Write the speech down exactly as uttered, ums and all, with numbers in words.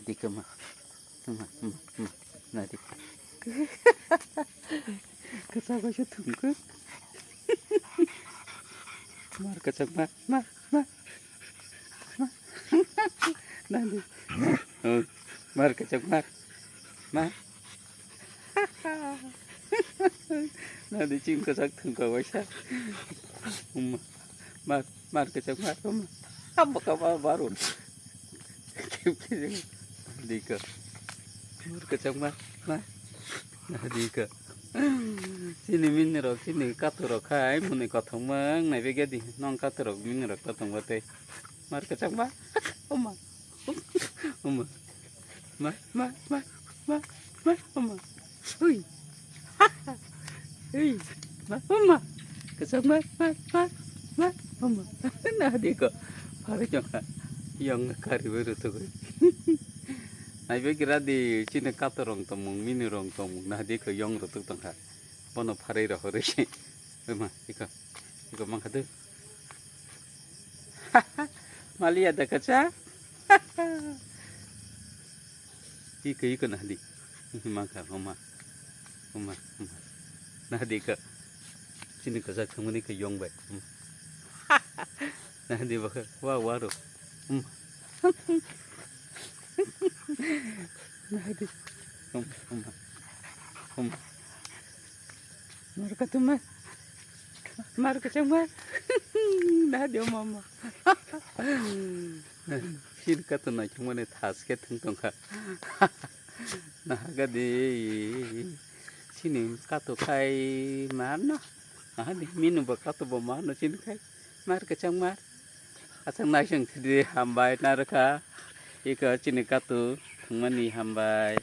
Dikhe ma. Ma, ma, ma. Na dikhe. Kwchak waisa thumkhe. Mar kwchak mar, mar, mar. Mar. Nadi. Oh, mar kwchak mar. Mar. Nadi chini kwchak thwngkha waisa. Mar, mar kwchak mar. Hamba ka mar, mar. Dika. Mar kwchak mar. Mar. Dika. Chini mini rok, chini kato rok khai, muni kothok mang nai bege di. Nong kato rok, mini rok to tong ba tei. Mar kwchak mar. Oma. Oma. Ma, ma, ma, ma, ma, oma. Ui. Ui. Ma, oma. Kwchak ma, ma, ma, ma, oma. Na di ko. Phari jong ha. Yong kari bai ru tu goi. Nai be gira di chini kato rong tong mung, mini rong tong mung. Na di ko yong ru tu tong ha. Bono pharai rohorwi se. Oi ma, iko. Iko mangkha de. Maliya da kacha. Iko, iko na di. Mangkha, oma. Oma, oma. Na di ka. Chini kacha thangmani ka yong bai. Oma. Na di ba ka. Wa, wa ro. Oma. Na di. Oma, oma. Oma. Mar ka tu mar. Mar ka chang mar. Na di oma, oma. Chini kato naithok mani thas khe thwng tongkha. Naha gadi chini kato khai marno. Naha di mini bo kato bo marno chini khai. Mar kwchang mar. Aswk naising thidi hambai narwkha. Iko chini kato thwngmani hambai.